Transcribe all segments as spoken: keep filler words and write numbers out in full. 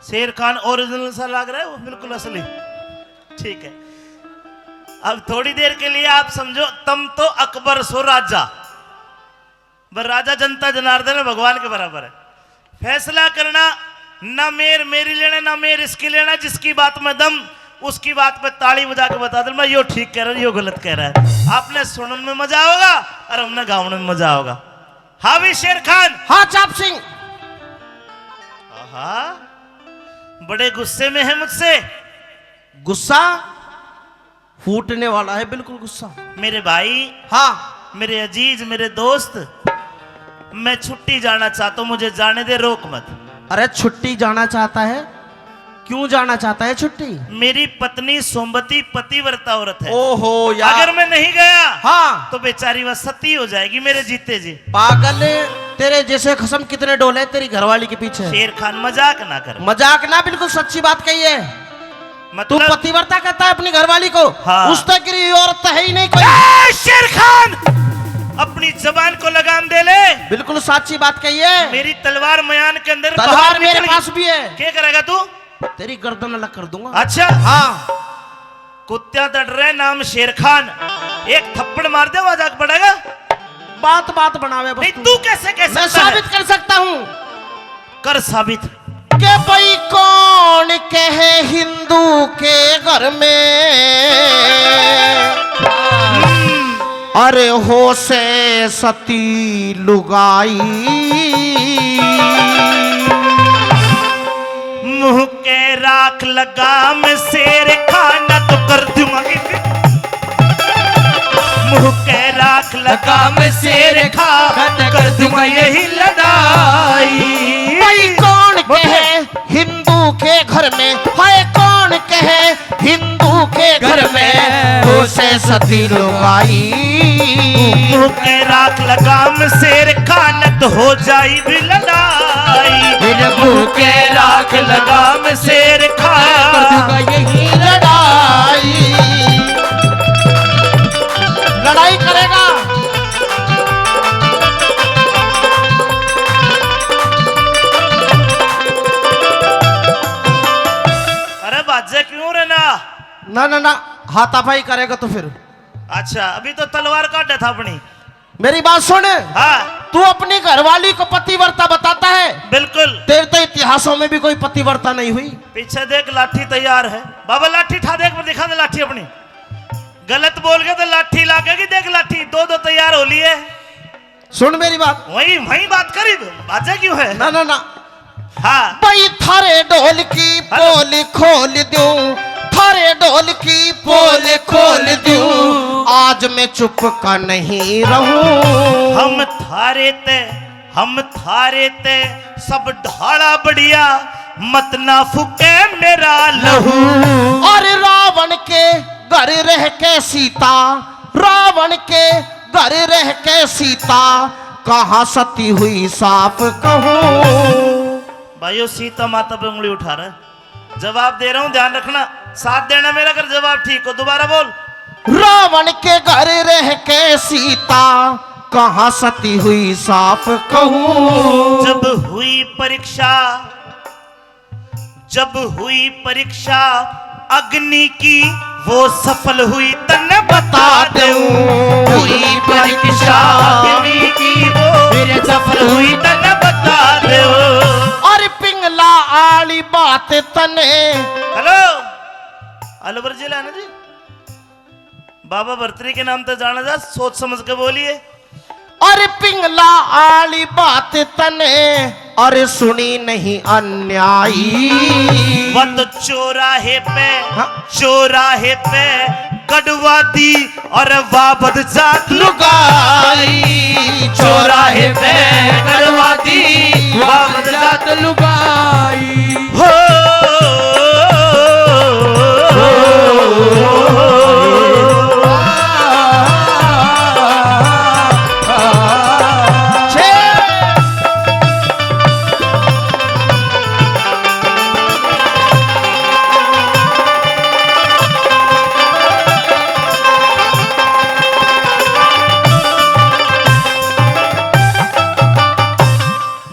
शेर खान ओरिजिनल सा लग रहा है, वो बिल्कुल असली। ठीक है, अब थोड़ी देर के लिए आप समझो, तुम तो अकबर सो राजा, पर राजा जनता जनार्दन है, भगवान के बराबर है। फैसला करना, ना मेर मेरी लेना, ना मेर इसकी लेना। जिसकी बात में दम, उसकी बात पे ताली बजा के बता दे, मैं यो ठीक कह रहा हूँ, यो गलत कह रहा है। आपने सुनने में मजा होगा और हमने गावने में मजा होगा। हाँ भी शेर खान। हाँ चाप सिंह। आहा, बड़े गुस्से में है मुझसे। गुस्सा फूटने वाला है, बिल्कुल गुस्सा। मेरे भाई, हाँ। मेरे अजीज, मेरे दोस्त, मैं छुट्टी जाना चाहता हूँ, मुझे जाने दे, रोक मत। अरे, छुट्टी जाना चाहता है? क्यों जाना चाहता है छुट्टी? मेरी पत्नी सोमवती पतिव्रता औरत है। ओहो यार। अगर मैं नहीं गया, हाँ। तो बेचारी वह सती हो जाएगी मेरे जीते जी। पागल, तेरे जैसे खसम कितने डोले हैं तेरी घरवाली के पीछे। शेर खान, मजाक ना कर। मजाक ना, बिल्कुल सच्ची बात कही है। तू मतलब? पतिव्रता कहता है अपनी घरवाली को? हाँ। उस तक की औरत तो है ही नहीं कोई। ए, शेर खान, अपनी जबान को लगाम दे ले। बिल्कुल सच्ची बात कही है। मेरी तलवार मयान के अंदर, तलवार बाहर मेरे निकल गई। पास भी है। क्या करेगा तू? तेरी गर्दन अलग कर दूंगा। अच्छा। हाँ। कुत्त्या तड़ रहे, नाम शेर खान, एक थप्पड़ मार दे, वहां जाके पड़ेगा। बात बात बनावे बस नहीं, तू। तू कैसे कह मैं सकता है? साबित कर सकता हूँ। कर साबित। के भाई कौन कहे हिंदू के घर में, अरे हो से सती लुगाई। मुंह के राख लगाम शेर खान तो कर दूंगा। मुंह के राख लगाम शेर खान कर दूंगा यही लड़ाई। भाई कौन कहे हिंदू के घर में, हाय कौन कहे हिंदू के घर में हो से सती लुगाई। मुंह के राख लगाम शेर खान तो हो जाई भी लड़ाई। फिर मुंह के राख लगाम शेर खान कर दूंगा यही लड़ाई। लड़ाई करेगा। अरे बाजे क्यों रे ना? ना, ना, ना, हाथापाई करेगा तो फिर। अच्छा, अभी तो तलवार काटे था अपनी। मेरी बात सुन। हाँ। तू अपनी घरवाली को पतिव्रता बताता है। बिल्कुल। तेरे तो इतिहासों में भी कोई पतिव्रता नहीं हुई। पीछे देख, लाठी तैयार है। बाबा, लाठी ठा दे, एक बार दिखा दे लाठी अपनी। गलत बोल गए तो लाठी लागेगी। देख लाठी, दो दो तैयार हो लिए। सुन मेरी बात। वही, वही बात करी, बाजे क्यों है? ना, ना, ना। हाँ। भाई थारे ढोल की हेलो। पोल खोल दूं, थारे ढोल की पोल खोल दूं, आज मैं चुप का नहीं रहूं। हम थारे ते, हम थारे ते सब ढाला बढ़िया, मत ना फूके मेरा लहू। और रावण के घर रह के सीता, रावण के घर रह के सीता, कहाँ सती हुई साफ कहूँ। भाइयों, सीता माता पे उंगली उठा रहा है, जवाब दे रहा हूँ, ध्यान रखना, साथ देना मेरा अगर जवाब ठीक हो। दोबारा बोल। रावण के घर रह के सीता, कहाँ सती हुई साफ कहूँ। जब हुई परीक्षा, जब हुई परीक्षा अग्नि की, वो सफल हुई तन्ने बता दूं। हुई परीक्षा अग्नि की, वो फिर सफल हुई तन्ने बता दूं। अरे पिंगला आली बात तन्ने। हेलो, अलवर जिला है ना जी? बाबा भरतरी के नाम तो जाना जा, सोच समझ के बोलिए। अरे पिंगला आली बात तने, अरे सुनी नहीं अन्यायी। वो तो चौराहे पे, हाँ। चौराहे पे गड़वा दी और वाबद जात लुगाई। चौराहे पे गड़वा दी वाबद जात लुगाई। हो।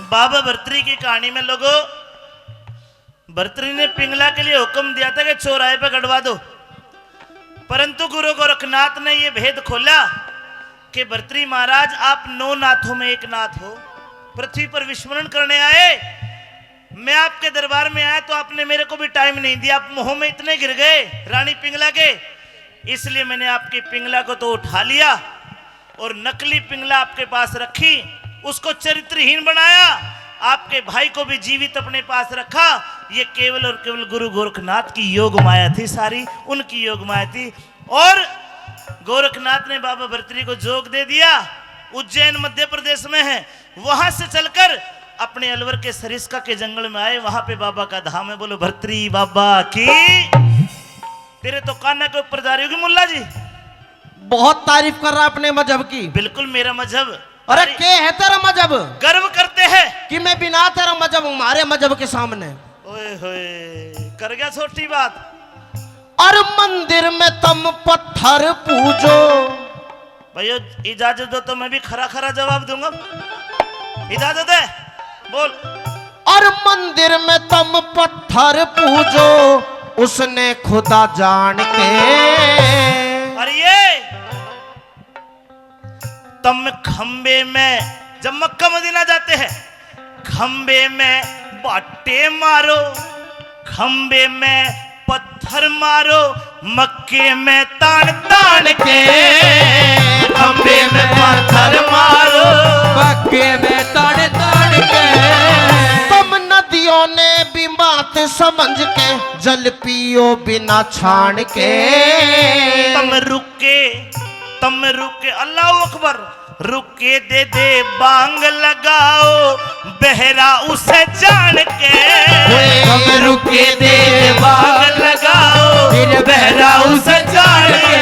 बाबा भरतरी की कहानी में लोगों, भर्तरी ने पिंगला के लिए हुक्म दिया था कि चौराहे पे गड़वा दो, परंतु गुरु गोरखनाथ ने यह भेद खोला कि भर्तरी महाराज, आप नौ नाथों में एक नाथ हो, पृथ्वी पर विस्मरण करने आए। मैं आपके दरबार में आया तो आपने मेरे को भी टाइम नहीं दिया, आप मोह में इतने गिर गए रानी पिंगला के, इसलिए मैंने आपकी पिंगला को तो उठा लिया और नकली पिंगला आपके पास रखी, उसको चरित्रहीन बनाया, आपके भाई को भी जीवित अपने पास रखा। ये केवल और केवल गुरु गोरखनाथ की योग माया थी, सारी उनकी योग माया थी। और गोरखनाथ ने बाबा भर्तरी को जोग दे दिया। उज्जैन मध्य प्रदेश में है, वहां से चलकर अपने अलवर के सरिस्का के जंगल में आए, वहां पे बाबा का धाम है। बोलो भर्तरी बाबा की। तेरे तो काना के ऊपर जा रही होगी मुल्ला जी। बहुत तारीफ कर रहा अपने मजहब की। बिल्कुल मेरा मजहब। अरे, अरे, के है तेरा मजहब? गर्व करते हैं कि मैं बिना तेरा मजहब हूँ, हमारे मजहब के सामने। ओए होए, कर गया छोटी बात। और मंदिर में तुम पत्थर पूजो। भाइयों, इजाजत दो तो मैं भी खरा खरा जवाब दूंगा। इजाजत है? बोल। और मंदिर में तुम पत्थर पूजो, उसने खुदा जान के। और ये तुम खंबे में, जब मक्का मदीना जाते हैं, खंबे में बाटे मारो, खंबे में पत्थर मारो, मक्के में तान तान के। खंबे में पत्थर मारो, मक्के में तान तान के। तुम नदियों ने भी मात समझ के, जल पियो बिना छान के। तुम रुके, तुम रुके, अल्लाह अकबर। रुके दे दे बांग लगाओ, बहरा उसे जान के। हम रुके दे बांग लगाओ, फिर बहरा उसे जान के।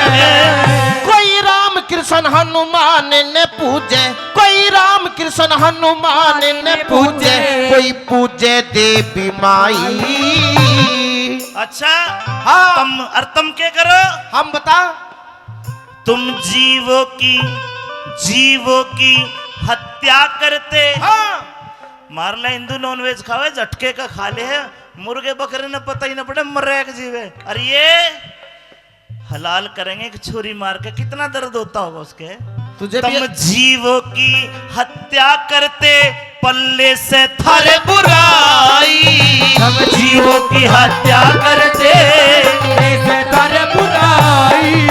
कोई राम कृष्ण हनुमान ने पूजे, कोई राम कृष्ण हनुमान ने पूजे, कोई पूजे देवी माई। अच्छा, हाँ। तुम, और तुम क्या करो? हम बता। तुम जीवों की, जीवों की हत्या करते। हाँ। मार ले हिंदू नॉनवेज खावे, झटके का खा ले है, मुर्गे बकरे ने पता ही ना पड़े, मरे के जीवे। अरे ये हलाल करेंगे एक छुरी मार के, कितना दर्द होता होगा उसके। तुझे भी तुम जीवों की हत्या करते, पल्ले से थारे बुराई। हम जीवों की हत्या करते, पल्ले से थारे बुराई।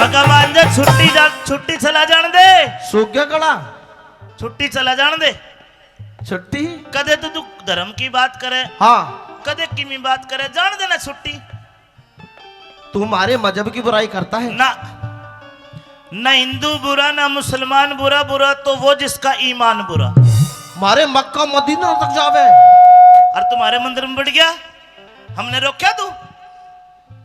मका मान जा, छुट्टी जा, छुट्टी चला जान दे। सूख गया गला। छुट्टी चला जान दे। छुट्टी? कदे तो तू धर्म की बात करे, हाँ। कदे किमी बात करे, जान देना छुट्टी। तू हमारे मजहब की बुराई करता है? ना, ना हिंदू बुरा, ना मुसलमान बुरा, बुरा तो वो जिसका ईमान बुरा। हमारे मक्का मदीना तक जावे। और तुम्हारे मंदिर में बढ़ गया, हमने रोक्या तू?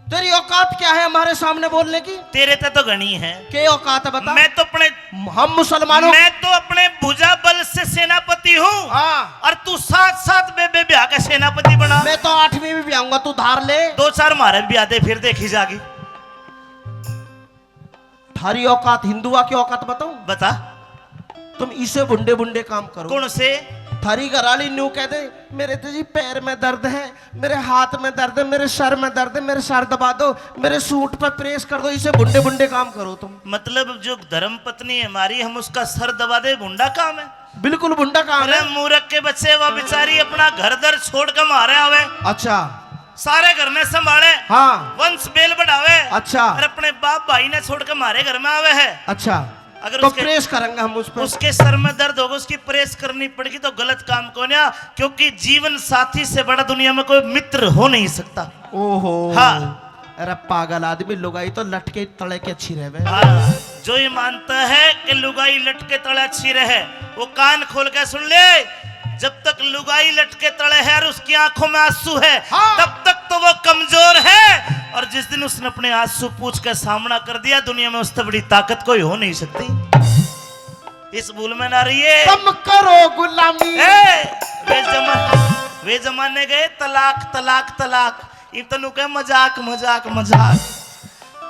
तेरी औकात क्या है हमारे सामने बोलने की? तेरे ते तो घणी है। के औकात है बता? मैं तो अपने हम मुसलमानों मैं तो अपने भुजा बल से सेनापति हूँ। हाँ। और तू सात सात बेबे ब्याह का सेनापति बना। मैं तो आठवीं भी ब्याहूंगा, तू धार ले। दो चार मारे ब्याह दे, फिर देखी जागी। थारी औकात, हिंदुआ की औकात बताऊं? बता। तुम इसे बुंडे बुंडे काम करो। कौन से? थारी घराली न्यू कह दे, मेरे तो जी पैर में दर्द है, मेरे हाथ में दर्द है, मेरे सर में दर्द है, मेरे सर दबा दो, मेरे सूट पे प्रेस कर दो, इसे बुंडे बुंडे काम करो तुम। मतलब जो धर्म पत्नी है हमारी, हम उसका सर दबा दे, बुंडा काम है? बिल्कुल बुंडा काम अरे है। मूरख के बच्चे, वह बेचारी अपना घर दर छोड़ के मारे आवे। अच्छा। सारे घर ने संभाले। हाँ। वंश बेल बढ़ावे। अच्छा। और अपने बाप भाई ने छोड़ के मारे घर में आवे है। अच्छा। अगर तो उसके, प्रेस करेंगे हम उस पर। उसके सर में दर्द होगा, उसकी प्रेस करनी पड़ेगी, तो गलत काम को ना, क्योंकि जीवन साथी से बड़ा दुनिया में कोई मित्र हो नहीं सकता। ओहो। हाँ। अरे पागल आदमी, लुगाई तो लटके तले के अच्छी रहे। हाँ, जो ये मानता है कि लुगाई लटके तले अच्छी रहे, वो कान खोल के सुन ले। जब तक लुगाई लटके तले है और उसकी आंखों में आंसू है, हाँ। तब तक तो वो कमजोर है। और जिस दिन उसने अपने आंसू पूछ के सामना कर दिया, दुनिया में उससे बड़ी ताकत कोई हो नहीं सकती। इस भूल में ना रहिए। तुम करो गुलामी। ए, वे जमा-, वे जमाने गए, तलाक, तलाक, तलाक। इब तन्नू कहे मजाक, मजाक, मजाक।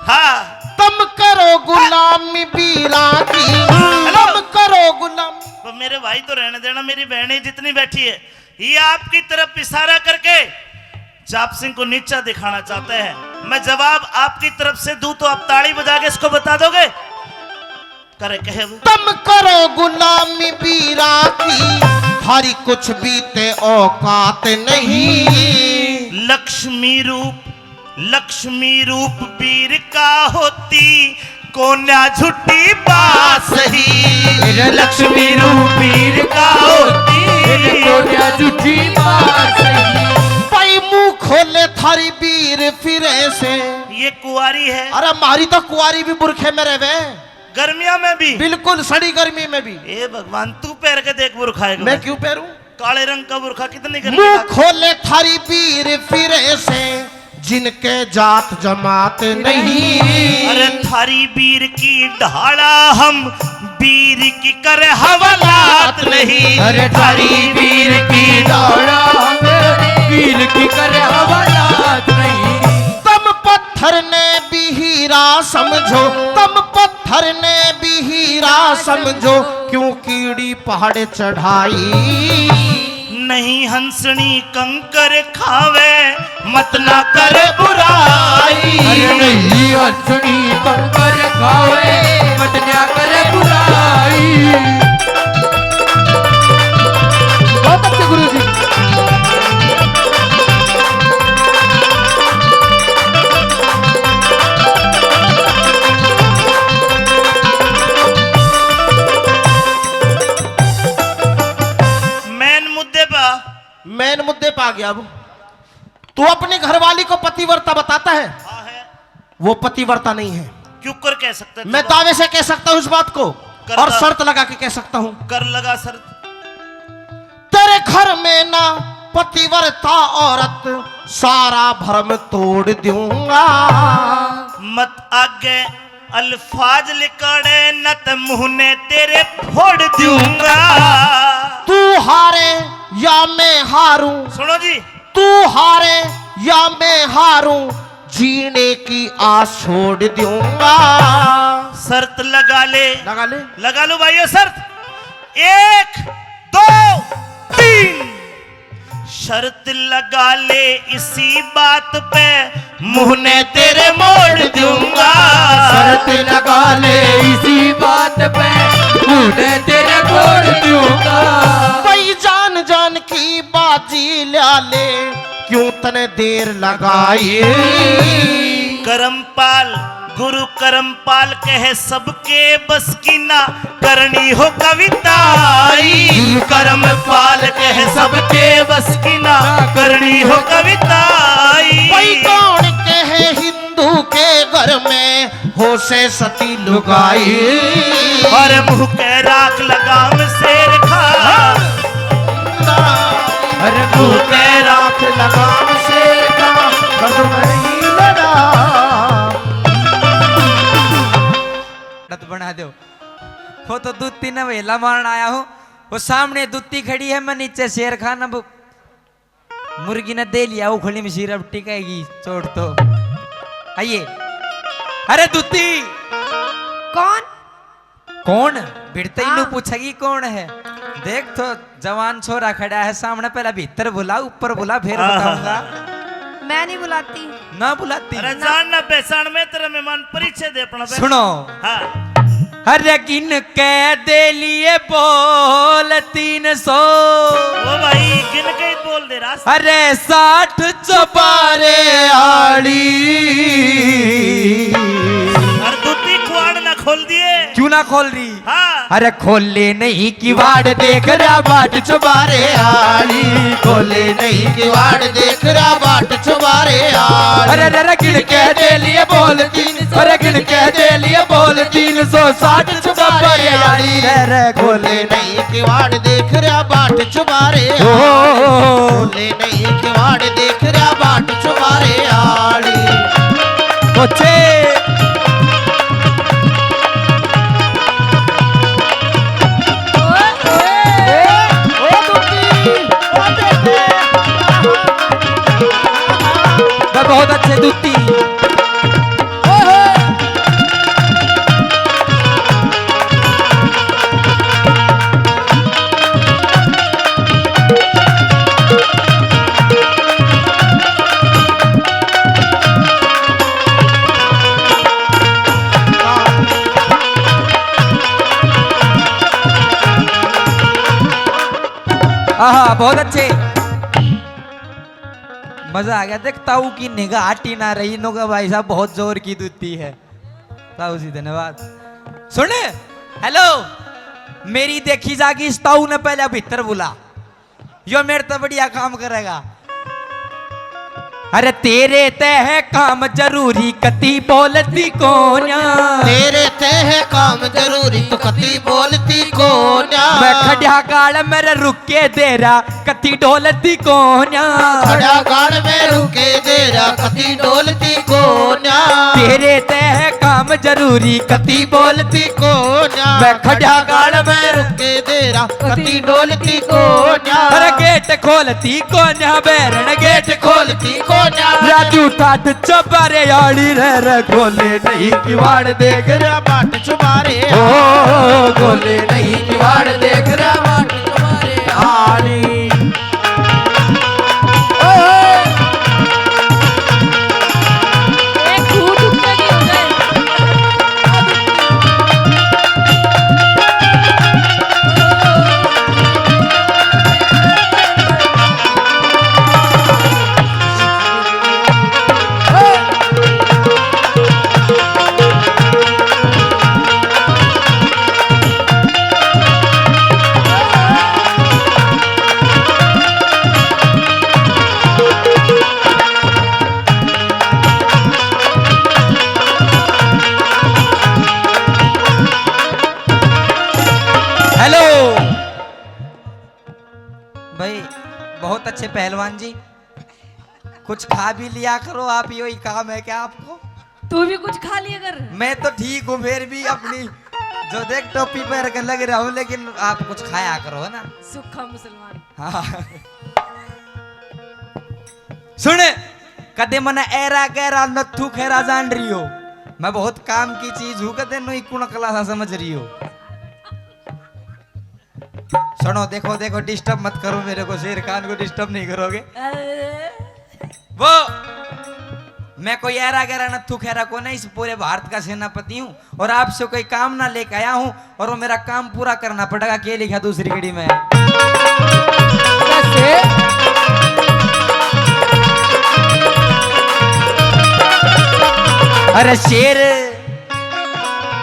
हाँ। तुम करो गुलामी बीरा की। Hello। तुम करो गुलाम। तो मेरे भाई तो रहने देना, मेरी बहनें जितनी बैठी है, ये आपकी तरफ इशारा करके जाप सिंह को नीचा दिखाना चाहते हैं। मैं जवाब आपकी तरफ से दूं तो आप ताली बजा के इसको बता दोगे? करे कहे वो। तुम करो गुलामी बीरा की, थारी कुछ भी ते औकात नहीं। लक्ष्मी रूप, लक्ष्मी रूप बीर का होती, कोन्या झुट्टी बात सही। मेरा लक्ष्मी रूप बीर का होती, मेरे कोन्या झुट्टी बात सही। भाई मुंह खोले थारी बीर फिरे से। ये कुंवारी है। अरे मारी तो कुंवारी भी बुरखे में रहवे। गर्मियां में भी? बिल्कुल, सड़ी गर्मी में भी। ए भगवान, तू पहर के देख बुरखा एक मैं बार। क्यों पहरूं? काले रंग का बुरखा कितनी गर्मी मुंह लागे। खोले थारी बीर फिरे से, जिनके जात जमात नहीं। अरे थारी बीर की ढाला हम, बीर की कर हवालात नहीं। अरे थारी बीर की ढाला हम, बीर की कर हवालात नहीं। तुम पत्थर ने भी हीरा समझो, तुम पत्थर ने भी हीरा समझो, क्यों कीड़ी पहाड़ चढ़ाई। नहीं हंसनी कंकर खावे, मत ना कर बुराई। अरे नहीं हंसनी कंकर खावे, मत ना कर बुराई। बहुत अच्छे गुरु जी। मेन मुद्दे पर। मेन मुद्दे पर आ गया अब। तू अपनी घरवाली को पतिव्रता बताता है? हाँ है। वो पतिव्रता नहीं है। क्यों कर कह सकते मैं तुम? दावे से कह सकता हूँ इस बात को। कर और दा- शर्त लगा के कह सकता हूँ। कर लगा शर्त। तेरे घर में ना पतिव्रता औरत, सारा भरम तोड़ दूंगा। मत आगे अल्फाज लिकाड़े, न त मुंह ने तेरे फोड़ दूंगा। तू हारे या मैं हारूं। सुनो जी। तू हारे या मैं हारूं, जीने की आस छोड़ दूंगा। शर्त लगा ले। लगा ले। लगा लो भाइयों शर्त। एक, दो, तीन। शर्त लगा ले इसी बात पे, मुंह ने तेरे मोड़ दूंगा। शर्त लगा ले इसी बात पे, मुंह ने तेरे मोड़ दूंगा। भाई जान जान की बाजी ल्या ले, क्यों तने देर लगाई। करमपाल, गुरु करमपाल कहे सबके बस की ना, करनी हो कविताई। गुरु करमपाल कहे सबके बस की ना, करनी हो कविताई। भाई कौन कहे हिंदू के घर में हो से सती लुगाई। अरे मुंह के राख लगाम शेर खां। अरे मुंह के राख लगाम शेर खां, कदम नहीं लड़ा। आदत बना दो। वो तो दुत्ती ने वेला मारन आया हूँ, वो सामने दुत्ती खड़ी है, मैं नीचे शेर खान। अब मुर्गी ने दे लिया उखली में सिर, अब टिकेगी चोट तो। आइए। अरे दुत्ती। कौन? कौन? भिड़ते ही हाँ। नू पूछेगी कौन है? देख तो जवान छोरा खड़ा है सामने, पहला भीतर बुला, ऊपर बुला, फिर हाँ, हाँ, बताऊंगा। हाँ। मैं नहीं बुलाती। ना बुलाती? अरे ना। जान ना पहचान में तेरा मेहमान परिचय दे अपना पहले। सुनो। हाँ। अरे गिन के दे लिए बोल तीन सौ। ओ भाई, गिन के ही बोल दे रास्ता। अरे साठ चौबारे आली। अरे दुत्ती खुआड़ ना खोल दिए। क्यों ना खोल रही? हाँ। अरे खोले नहीं किवाड़ देख रहा बाट चौबारे आली, खोले नहीं किवाड़ देख रहा बाट चौबारे आली। अरे रे रे गिन के दे लिए बोल तीन सौ, अरे गिन के दे लिए बोल तीन सौ साठ चौबारे आली। अरे खोले नहीं किवाड़ देख रहा बाट चौबारे आली, खोले नहीं किवाड़ देख रहा बाट चौबारे आली। बच्चे। आहा, बहुत अच्छे। मजा आ गया। देख, ताऊ की निगाह हटी ना रही, नो का भाई साहब बहुत जोर की दूती है। ताऊ जी, धन्यवाद। सुन, हेलो, मेरी देखी जागी, इस ताऊ ने पहले भीतर बुला, यो मेरे तो बढ़िया काम करेगा। अरे तेरे ते है काम जरूरी, कती बोलती कोन्या। तेरे ते है काम जरूरी, तू कती बोलती कोन्या। मैं खड्या गाल मेरे रुक के देरा, कती डोलती कोन्या। खड्या गाल में रुके देरा, कती डोलती कोन्या। तेरे ते है काम जरूरी, कती बोलती कोन्या। मैं खड्या गाल में रुके देरा, कती डोलती कोन्या। अरे गेट खोलती कोन्या, बैरन गेट खोलती कोन्या। राजू ठाठ चौबारे आली रे रे, खोले नहीं किवाड़ देख रे बाट चुबारे। ओ, खोले नहीं किवाड़ देख रे बाट चुबारे आली। ओ, एक घूंट ऊपर नहीं हो जाए। हेलो भाई, बहुत अच्छे पहलवान जी, कुछ खा भी लिया करो आप, यो ही काम है क्या आपको? तू भी कुछ खा लिया कर। मैं तो ठीक हूँ, फिर भी अपनी जो देख टोपी पहन के लग रहा हूँ, लेकिन आप कुछ खाया करो, है ना? सूखा मुसलमान। हाँ। सुन, कदे मने ऐरा गैरा नथू खैरा जान रही हो, मैं बहुत काम की चीज हूँ, कदे नुई कुणकला सा समझ रही हो। सुनो, देखो, देखो, डिस्टर्ब मत करो मेरे को, शेर खान को डिस्टर्ब नहीं करोगे। अरे। वो मैं कोई ऐरा गैरा नथू खैरा को नहीं, इस पूरे भारत का सेनापति हूँ और आपसे कोई काम ना लेके आया हूँ और वो मेरा काम पूरा करना पड़ेगा। के लिखा दूसरी कड़ी में? कैसे? अरे शेर,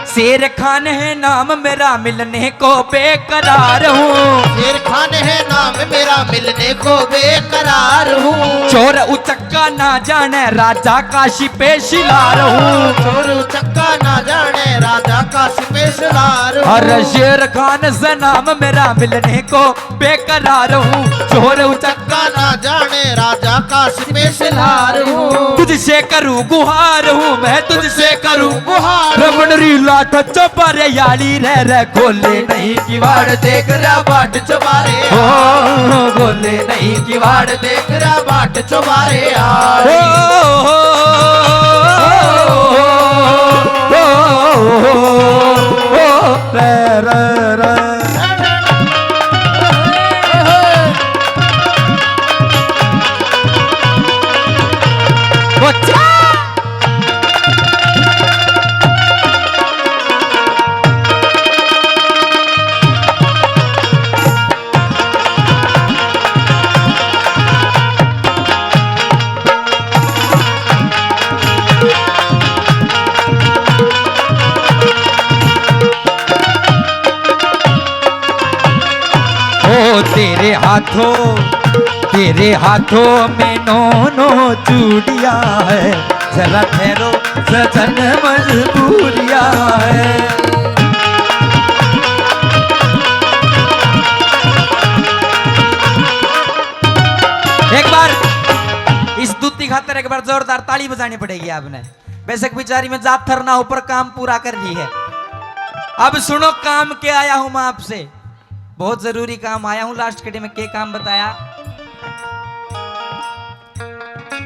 शेर खान है नाम मेरा, मिलने को बेकरार हूँ। शेर खान है नाम मेरा, मिलने को बेकरार हूँ। चोर उचक्का ना जाने, राजा काशी पे शिलार हूँ। चोर उचक्का ना जाने, राजा काशी पे शिलार हूँ। अरे शेर खान से नाम मेरा, मिलने को बेकरार हूँ। चोर उचक्का ना जाने, राजा काशी में सिलार हूँ। तुझसे करूँ गुहार हूँ मैं, तुझसे करूँ गुहार हूँ। रमण री लाठ चौबारे आली रे रे, खोले नहीं किवाड़ देख रहा बाट चौबारे। ओ, खोले नहीं किवाड़ देख रहा बाट चौबारे आली। ओ, रे, रे, रे। ओ तेरे हाथों, तेरे हाथों में नौ नौ चूड़ियां है, जरा ठहरो सजन मजबूरियां है। एक बार इस दूती खातर एक बार जोरदार ताली बजानी पड़ेगी आपने। बेशक बेचारी में जाथर ना हो, पर काम पूरा कर रही है। अब सुनो, काम के आया हूं मैं आपसे, बहुत जरूरी काम आया हूं। लास्ट कड़ी में के काम बताया?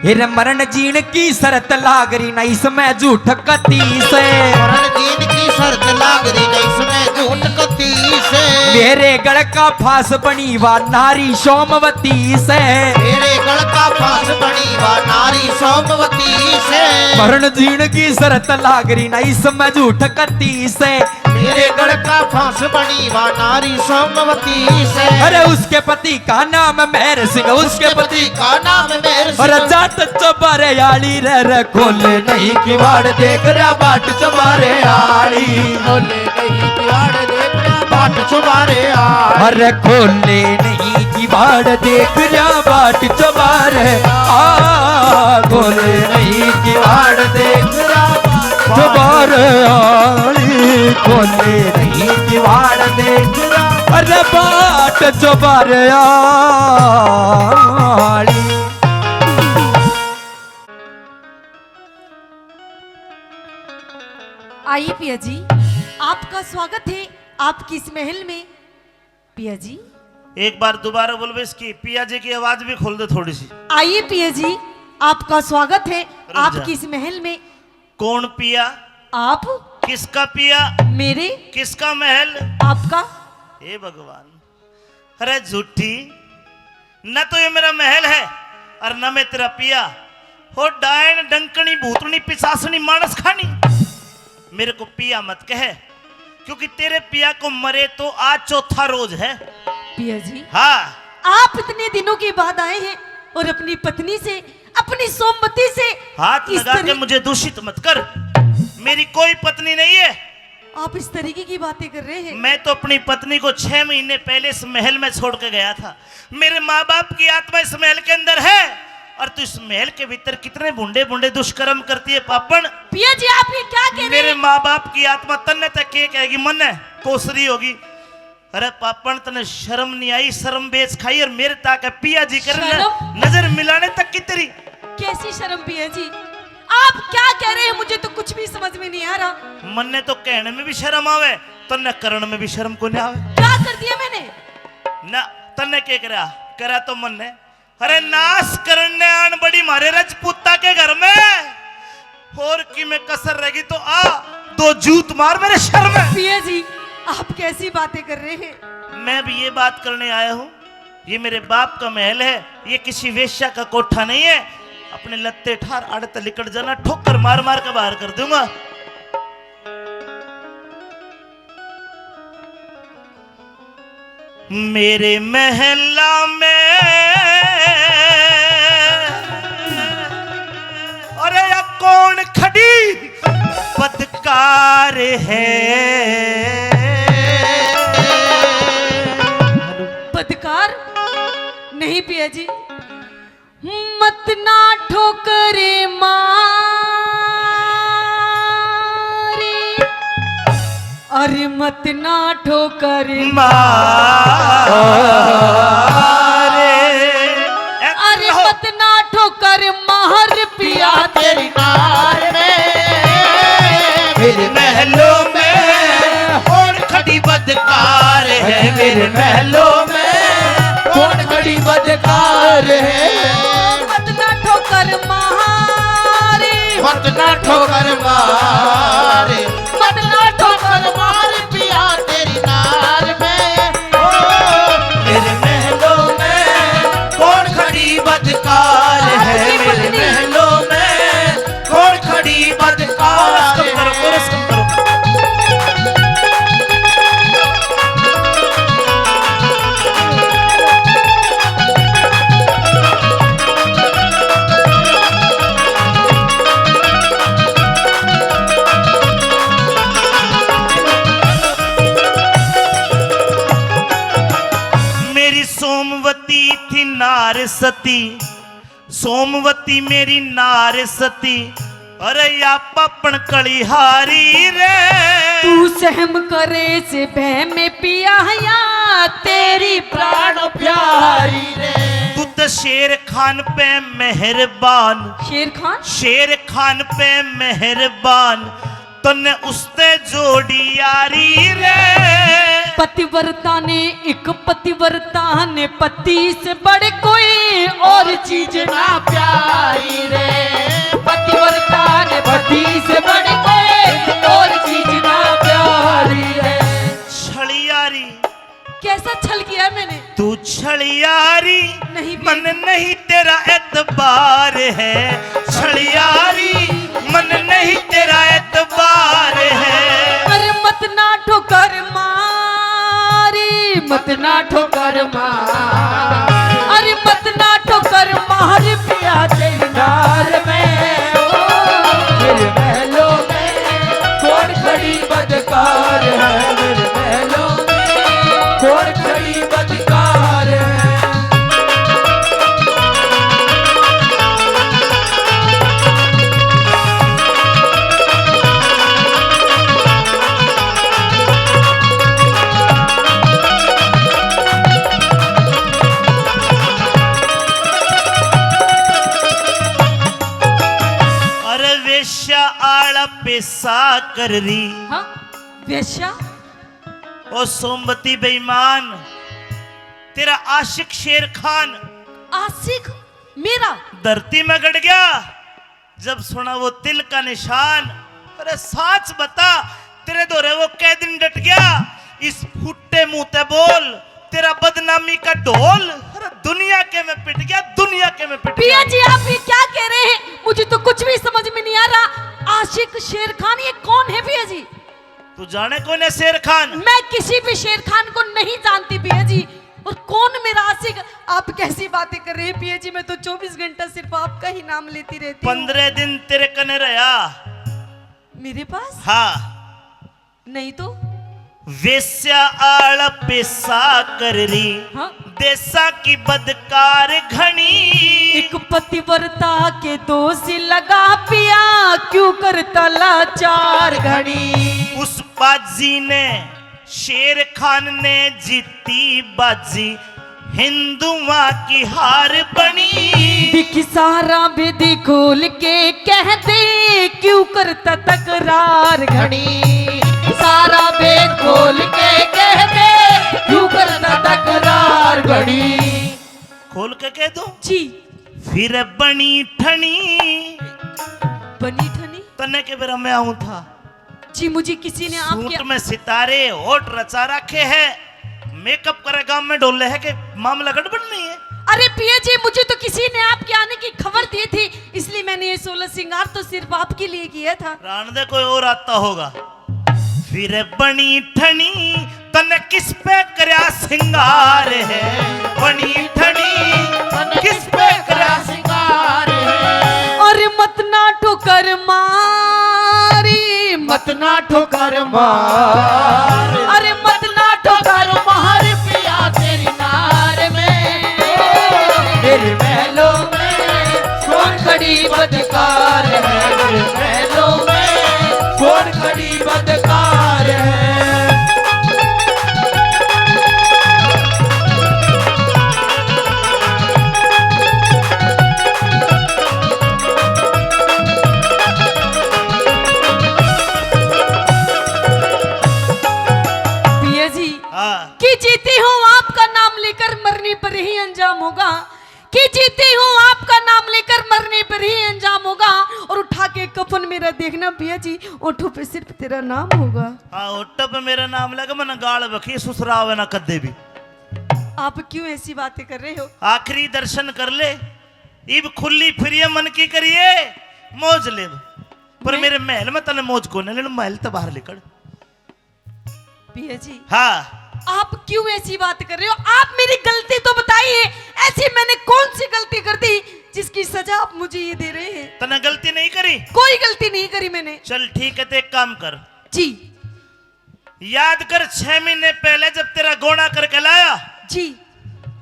हे रे, मरण जीण की शर्त लाग रही ना इसमें झूठ कती से। मरण जीण की शर्त लाग रही ना इसमें झूठ कती से। मेरे गल का फांस बनी वा नारी सोमवती से। मेरे गल का फांस बनी वा नारी सोमवती से। मरण जीण की शर्त लाग रही ना इसमें झूठ कती से। तेरे गढ़ का फांस बनी वा नारी सोमवती से। अरे उसके पति का नाम मेहर सिंह, उसके पति का नाम मेहर सिंह। अरे जाट चौबारे आली रे, रे खोले नहीं किवाड़ देख रहा बाट चौबारे आली। खोले नहीं किवाड़ देख रहा बाट चौबारे आली। अरे खोले नहीं किवाड़ देख रहा बाट चौबारे आ, खोले नहीं किवाड़ देख रहा बाट चौबारे आली, खोले नहीं किवाड़ देख रहा। अरे बाट चौबारे आली। आइए पिया जी, आपका स्वागत है आपकी इस महल में। पिया जी। एक बार दोबारा बोलबे, इसकी पिया जी की आवाज भी खोल दे थोड़ी सी। आइए पिया जी, आपका स्वागत है रुक जा। आपकी इस महल में। कौन पिया? आप। किसका पिया? मेरे। किसका महल? आपका। हे भगवान, अरे झूठी, न तो ये मेरा महल है और न मैं तेरा पिया। हो डायन, डंकनी, भूतनी, पिशासनी, मानस खानी, मेरे को पिया मत कहे, क्योंकि तेरे पिया को मरे तो आज चौथा रोज है। पिया जी, हाँ। आप इतने दिनों के बाद आए हैं और अपनी पत्नी से, अपनी सोमवती से हाथ इस लगा के तरह मुझे दूषित मत कर। मेरी कोई पत्नी नहीं है। आप इस तरीके की बातें कर रहे हैं। मैं तो अपनी पत्नी को छह महीने पहले इस महल में छोड़ के गया था। मेरे माँ बाप की आत्मा इस महल के अंदर है और तू इस महल के भीतर कितने भूंडे भूंडे दुष्कर्म करती है पापण। पिया जी, आप ये क्या कह रहे हैं? मेरे माँ बाप की आत्मा तन्ने तक के कहेगी, मन्ने कोसरी होगी। अरे पापण, तन्ने शर्म नहीं आई? शर्म बेच खाई और मेरे ताक पिया जी करने शर्म? नजर मिलाने तक की तेरी। कैसी शर्म पिया जी? आप क्या कह रहे हैं? मुझे तो कुछ भी समझ में नहीं आ रहा। मन्ने तो कहने में भी शर्म आवे, तन्ने करण में भी शर्म को नहीं आवे। क्या कर दिया मैंने? ना, तन्ने के करा? करा तो मन्ने। अरे नाश करने आन बड़ी मारे रजपूता के घर में। और की में कसर रहेगी तो आ, दो जूत मार मेरे सर में। पिया जी, आप कैसी बातें कर रहे हैं? मैं भी ये बात करने आया हूँ। ये मेरे बाप का महल है, ये किसी वेश्या का कोठा नहीं है। अपने लत्ते ठार, आड़े ते लिकड़ जाना, ठोकर मार मार के बाहर कर दूंगा। मेरे महला में, अरे या कौन खड़ी बदकार है? बदकार? नहीं पिया जी, मत ना ठोकर मारे, अरे मत ना ठोकर मारे। अरे मत ना ठोकर मार पिया तेरी नार में। मेरे महलों में कौन खड़ी बदकार है? मेरे महलों में कौन खड़ी बदकार है? मत ना ठोकर मारे, मत ना ठोकर मारे, मत ना ठोकर मारे पिया तेरी नार में। ओ, मेरे महलों में कौन खड़ी बदकार है? मेरे महलों में कौन खड़ी बदकार है? कोरस कम करो, कोरस कम करो। मेरी सोमवती थी नार सती, सोमवती मेरी नार सती, अरे या पापण कलिहारी रे। तू सहम करे से बह में पिया या तेरी प्राण प्यारी रे। तू तो शेर खान पे मेहरबान, शेर खान? शेर खान पे मेहरबान, तन्ने उसते जोड़ी यारी रे। पतिव्रता ने, एक पतिव्रता ने पति से बड़ कोई और चीज ना प्यारी रे। पतिव्रता ने पति से बड़ कोई और चीज ना प्यारी रे। छलियारी। कैसा छल किया है मैंने? तू छलियारी, नहीं भी। मन नहीं तेरा एतबार है, छलियारी, मन नहीं तेरा एतबार है। अरे मत मत ना ठोकर मारी, मत ना ठोकर मार, अरे मत ना ठोकर मार पिया तेरी नार में। ओ, मेरे महलों में कौन खड़ी बदकार है, मेरे महलों में कौन खड़ी बदकार है। अरे वेश्या आला पेशा कर रही। हाँ, वेश्या। ओ सोमवती बेईमान, तेरा आशिक शेर खान। आशिक मेरा? धरती में गड़ गया जब सुना वो तिल का निशान। अरे साच बता, तेरे धोरे वो कै दिन डट गया? इस फुट्टे मुंह ते बोल, तेरा बदनामी का ढोल। अरे दुनिया के में पिट गया, दुनिया के में पिट गया। पिया जी, आप ये क्या कह रहे हैं? मुझे तो कुछ भी समझ में नहीं आ रहा। आशिक शेर खान, ये कौन है पिया जी? तू जाने कौन है शेर खान? मैं किसी भी शेर खान को नहीं जानती पिया जी। और कौन मेरा आशिक? आप कैसी बातें कर रहे हैं पिया जी? मैं तो चौबीस घंटा सिर्फ आपका ही नाम लेती रहती हूँ। पन्द्रह दिन तेरे कने रहा। मेरे पास? हाँ। नहीं तो। वेश्या आला पेशा कर रही। हाँ। देशा की बदकार घणी। एक पतिव्रता के दोष लगा पिया, क्यों करता लाचार घणी। उस बाजी ने, शेर खान ने जीती बाजी, हिंदुआ की हार बणी। दिख सारा भेद खोल के कह दे, क्यों करता तकरार घणी। सारा भेद खोल के कह दे, क्यों करता तकरार घणी। खोल के कह दूं? जी। फिर बणी ठणी। बणी ठणी? तन्ने के बेरा मैं आऊं था। जी, मुझे किसी ने आपके सूट में सितारे, होठ रचा रखे है, मेकअप करे, गांव में डोले है, के मामला गड़बड़ नहीं है? अरे पिया जी, मुझे तो किसी ने आपके आने की खबर दी थी, इसलिए मैंने ये सोलह श्रृंगार तो सिर्फ आपके लिए किया था। रान दे, कोई और आता होगा। फिर बणी ठणी, तन्ने किस पे करया सिंगार है? बणी ठणी, तन्ने किस पे करया सिंगार है? अरे मत ना ठोकर मारी, मत ना ठोकर मार। अरे मत ना ठोकर मार पिया तेरी नार में। मेरे महलों में कौन खड़ी बदकार है? मेरे महलों में कौन खड़ी बदकार है? पिया जी, हाँ। कि जीती हूँ आपका नाम लेकर, मरने पर ही अंजाम होगा। कि जीती हूँ आपका नाम लेकर, मरने पर ही अंजाम होगा। और उठा के कफन मेरा देखना पिया जी, ओठों पे सिर्फ तेरा नाम होगा। हाँ, ओठों पे मेरा नाम लगे, मन्ने गाल बखी ससुरावे ना कदे भी। आप क्यों ऐसी बातें कर रहे हो? आखिरी दर्शन कर ले, इब खुली फिरिए मन की करिए, मौज ले। पर मैं मेरे महल में तने मौज कोने लेने, महल ते बाहर निकल। पिया जी। हाँ। आप क्यों ऐसी बात कर रहे हो? आप मेरी गलती तो बताइए, ऐसी मैंने कौन सी गलती कर दी जिसकी सजा आप मुझे ये दे रहे हैं? तने गलती नहीं करी? कोई गलती नहीं करी मैंने। चल ठीक है, तो एक काम कर। जी। याद कर, छह महीने पहले जब तेरा गोना करके लाया जी।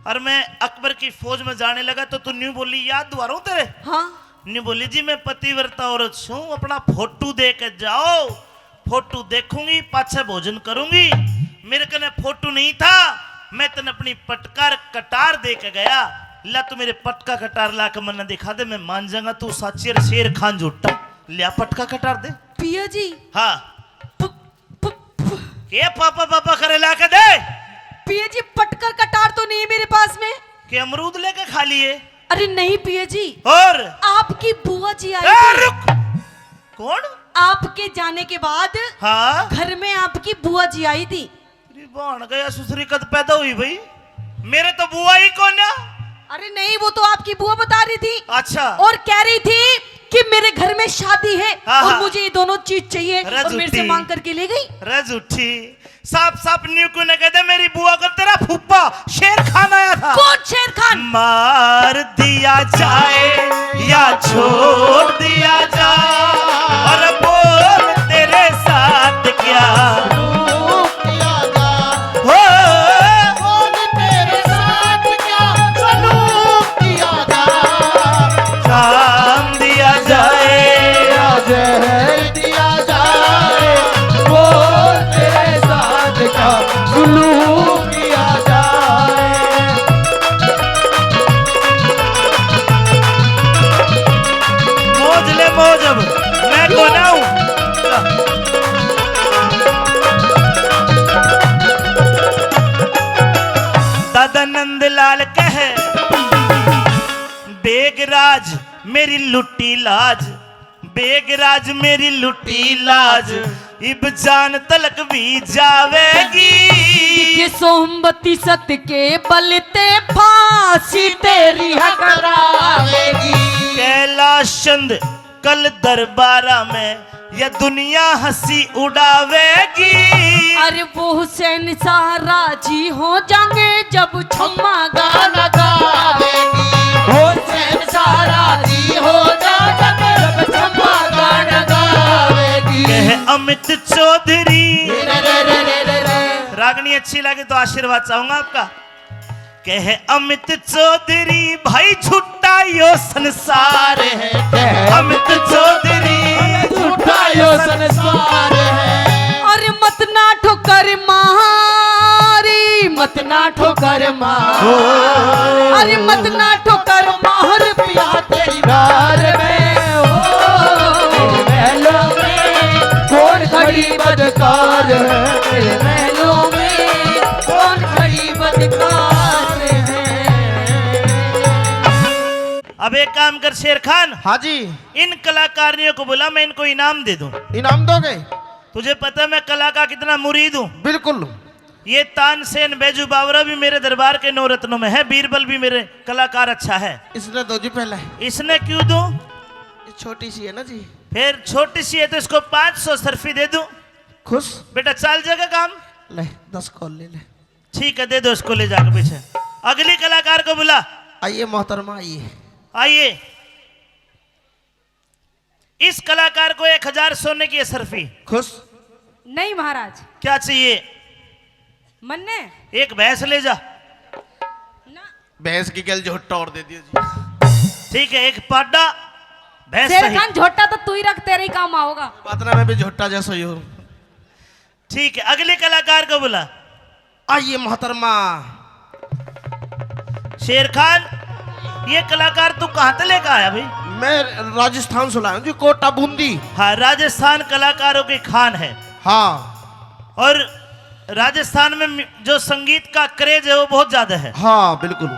और मैं अकबर की फौज में जाने लगा तो तू न्यू बोली, याद दुआरूं तेरे? हाँ। न्यू बोली, जी मैं पतिव्रता औरत छूं, अपना फोटो दे के जाओ। फोटो देखूंगी, पाछे भोजन करूंगी। मेरे कने फोटो नहीं था, मैं तने अपनी पटकार कटार दे के गया। ला तू मेरे पटका कटार ला के मन्ने दिखा दे, मैं मान जाऊंगा तू साची और शेर खान झूठा। लिया पटका कटार दे। पिया जी। हाँ। प-, प-, प-, के पापा पापा करे ला के दे। पिया जी, पटकर कटार तो नहीं है मेरे पास में। के अमरूद लेके खा लिए? अरे नहीं पिया जी। और? आपकी बुआ जी आई ए, थी। रुक। कौन? आपके जाने के बाद हाँ? घर में आपकी बुआ जी आई थी। तेरी बाण गया सुसरी कद पैदा हुई भाई? मेरे तो बुआ ही कौन है? अरे नहीं, वो तो आपकी बुआ बता रही थी। अच्छा। और कह रही थी कि मेरे घर में शादी है हाँ, और हाँ। मुझे ये दोनों चीज चाहिए और मेरे से मांग करके ले गई। रज उठी। साफ साफ न्यू क्यों ना कहते, मेरी बुआ को तेरा फूफा शेर खान आया था। कौन शेर खान? मार दिया जाए या छोड़ दिया जाए, और बोल तेरे साथ क्या हो। बोल तेरे साथ क्या सलूक किया जाए। जान दिया जाए या जहर दिया जाए, बोल तेरे साथ क्या जुलूम किया जाए। मौज ले मौज, अब मैं कोना हूँ। दादा नंदलाल कहे, बेगराज मेरी लुटी लाज, बेगराज मेरी लुटी लाज, इब जान तलक भी जावेगी। कि सोमवती सत के बल ते फांसी तेरी हकरावेगी। कैलाश चंद कल दरबारा में या दुनिया हंसी उड़ावेगी। अरे वो हुसैन शाह राजी हो जाएंगे जब छम्मा गाना गावेगी। हुसैन शाह राजी हो जाएंगे जब छम्मा गाना गावेगी। कह अमित चौधरी। रे रे रे रे रे रे। रागनी अच्छी लगे तो आशीर्वाद चाहूंगा आपका। कह अमित चौधरी भाई झूठा यो संसार है। कह अमित चौधरी झूठा यो संसार है। अरे मत ना ठोकर मारी, मत ना ठोकर मार। अरे मत ना ठोकर मार पिया तेरी प्यार में। ओ महलों में कौन खड़ी बदकार है, महलों में कौन खड़ी बदकार है। अब एक काम कर शेर खान। हाँ जी। इन कलाकारियों को बुला, मैं इनको इनाम दे दूं। इनाम दोगे? तुझे पता है मैं कला का कितना मुरीद हूँ? बिल्कुल। ये तानसेन बैजू बावरा भी मेरे दरबार के नौ रत्नों में है, बीरबल भी मेरे कलाकार अच्छा है। इसने दो जी पहले। इसने क्यों दूं? ये छोटी सी है ना जी। फिर छोटी सी है तो इसको पाँच सौ सरफी दे दूं। खुश? बेटा चल जाएगा काम। ले, दस कौल ले ले। ठीक है, दे दो इसको, ले जाके पीछे। अगली कलाकार को बुला। आइए मोहतरमा, आइए। आइए। इस कलाकार को एक हजार सोने की अशरफी। खुश? नहीं महाराज। क्या चाहिए? मन्ने? एक भैंस ले जा। ना। भैंस की गल झोटा और दे दियो जी। ठीक है, एक पाडा भैंस शेर सही। खान, झोटा तो तू ही रख, तेरे ही काम आओगा। बात ना, मैं भी झोटा जैसा ही हूँ। ठीक है, अगले कलाकार को बुला। आइए मोहतरमा। शेर खान, ये कलाकार तू कहाँ से लेकर आया भाई? मैं राजस्थान से लाया हूँ जी, कोटा बूंदी। हाँ, राजस्थान कलाकारों की खान है। हाँ। और राजस्थान में म्यू-, जो संगीत का क्रेज है वो बहुत ज्यादा है। हाँ, बिल्कुल।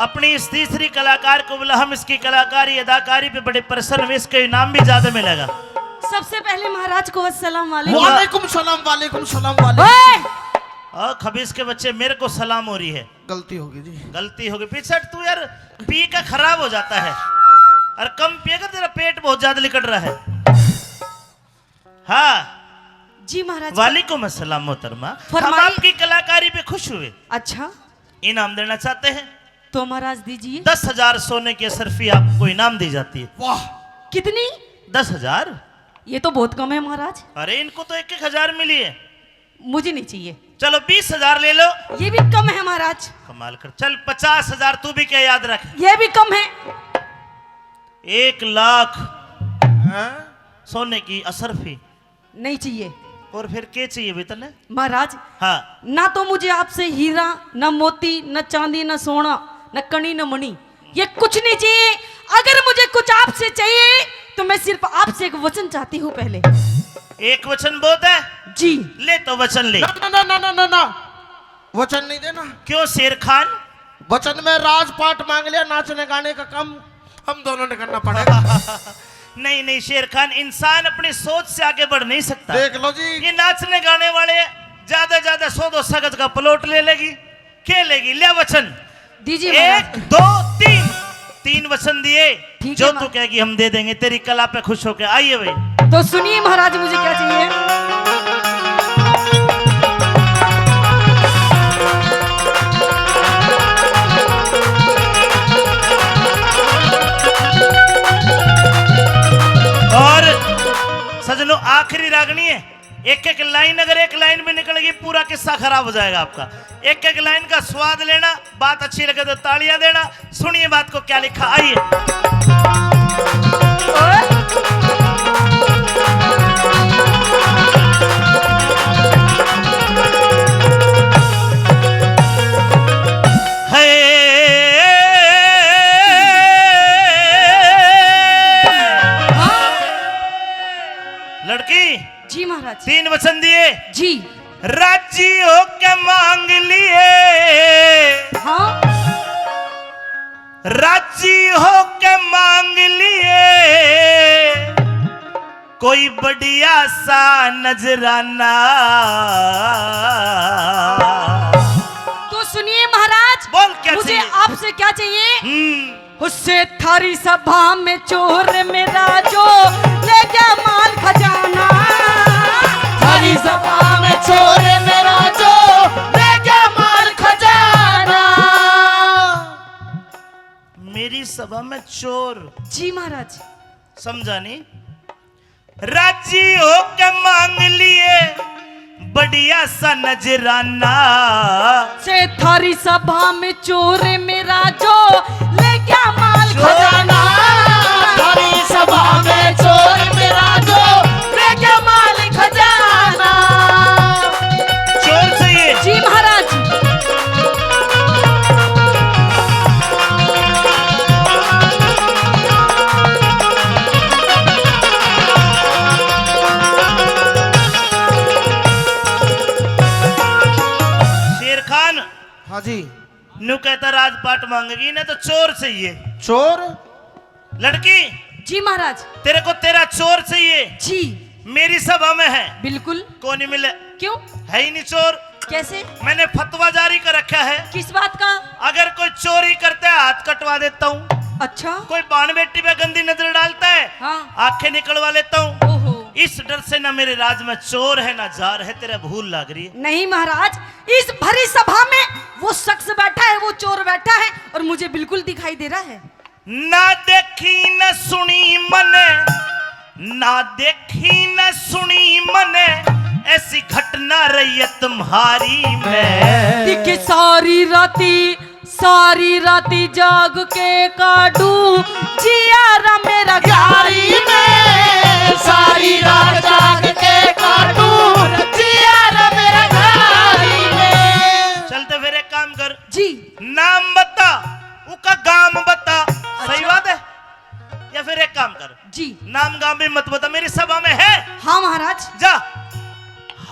अपनी इस तीसरी कलाकार को बुला, हम इसकी कलाकारी अदाकारी पे बड़े प्रसन्न हुए, इसको इनाम भी ज्यादा मिलेगा। सबसे पहले महाराज को अस्सलाम वालेकुम। वालेकुम सलाम, वालेकुम सलाम, वालेकुम। ओए! और खबीस के बच्चे, मेरे को सलाम हो रही है। गलती होगी जी। गलती होगी। पीछे हट तू यार, पी का खराब हो जाता है। और कम पिए कर, तेरा पेट बहुत ज्यादा लिकट रहा है। हाँ। जी महाराज। वालेकुम अस्सलाम मोहतरमा। हम फरमाइए। आपकी कलाकारी पे खुश हुए। अच्छा। इनाम देना चाहते हैं। तो महाराज दीजिए। दस हजार सोने की अशरफी आपको इनाम दी जाती है। वाह। कितनी? दस हजार। ये तो बहुत कम है महाराज। अरे इनको तो एक एक हजार मिली है। मुझे नहीं चाहिए। चलो बीस हजार ले लो। ये भी कम है महाराज। कमाल कर, चल पचास हजार तू भी क्या याद रख। ये भी कम है। एक लाख हाँ? सोने की अशरफी। नहीं चाहिए। और फिर के चाहिए बे तन्ने? महाराज, हाँ। ना तो मुझे आपसे हीरा, ना मोती, ना चांदी, ना सोना, ना कणी, ना मणि, ये कुछ नहीं चाहिए। अगर मुझे कुछ आपसे चाहिए तो मैं सिर्फ आपसे एक वचन चाहती हूँ पहले। एक वचन बहुत है। जी। ले तो वचन ले। ना, ना, ना, ना, ना, ना। वचन नहीं देना। क्यों शेर खान? वचन में राजपाट मांग लिया, नाचने गाने का काम हम दोनों ने करना पड़ेगा। नहीं, नहीं शेर खान, इंसान अपनी सोच से आगे बढ़ नहीं सकता। देख लो जी। ये नाचने गाने वाले ज्यादा, ज्यादा सौ दो सौ गज का प्लॉट ले लेगी, के लेगी? ले वचन। दीजिए महाराज। एक, दो, तीन। तीन वचन दिए, ठीक जो है, तू कहेगी हम दे देंगे। तेरी कला पे खुश होकर आइए भाई। तो सुनिए महाराज, मुझे क्या चाहिए। और सजनों, आखिरी रागनी है। एक एक लाइन, अगर एक लाइन भी निकल गई, पूरा किस्सा खराब हो जाएगा आपका। एक एक लाइन का स्वाद लेना, बात अच्छी लगे तो तालियां देना। सुनिए बात को क्या लिखा, आइए। है। हाँ। लड़की, जी महाराज। तीन वचन दिए। जी। राजी होके मांग लिए। हाँ। राजी होके मांग लिए कोई बढ़िया सा नजराना। तो सुनिए महाराज, बोल, क्या मुझे चाहिए? आपसे क्या चाहिए? हम्म। उससे थारी सभा में चोर मेरा जो ले गया माल खजाना। थारी सभा में चोर मेरा जो ले गया माल खजाना। मेरी सभा में चोर। जी महाराज। समझा नहीं? राजी होके मांग लिए बढ़िया सा नजराना। से थारी सभा में चोर मेरा जो ले गया माल खजाना। थारी सभा में चोर मेरा जो ले गया माल खजाना। चोर चाहिए। जी महाराज। शेर खान। हाँ जी। न्यू कहता, राजपाट मांगेगी ना तो चोर चाहिए। चोर? लड़की। जी महाराज। तेरे को तेरा चोर चाहिए। जी। मेरी सभा में है। बिल्कुल। को नहीं मिले। क्यों? है ही नहीं चोर। कैसे? मैंने फतवा जारी कर रखा है। किस बात का? अगर कोई चोरी करता है, हाथ कटवा देता हूँ। अच्छा। कोई बाण बेटी पे गंदी नजर डालता है, हाँ। आंखें निकलवा लेता हूँ। ओहो। इस डर से ना मेरे राज में चोर है, ना जार है। तेरा भूल लाग रही है। नहीं महाराज, इस भरी सभा में वो शख्स बैठा है, वो चोर बैठा है और मुझे बिल्कुल दिखाई दे रहा है। ना देखी न सुनी मने, ना देखी न सुनी मने, ऐसी घटना रही है तुम्हारी में। दिखे सारी राती, सारी राती जाग के काटू जियारा मेरा गारी में। सारी रात जाग के काटू जियारा मेरा गारी में। चलते फिर एक काम कर। जी। नाम बता, उका गाम बता। अच्छा। सही बात है। या फिर एक काम कर। जी। नाम गाम भी मत बता, मेरी सभा में है। हाँ महाराज। जा,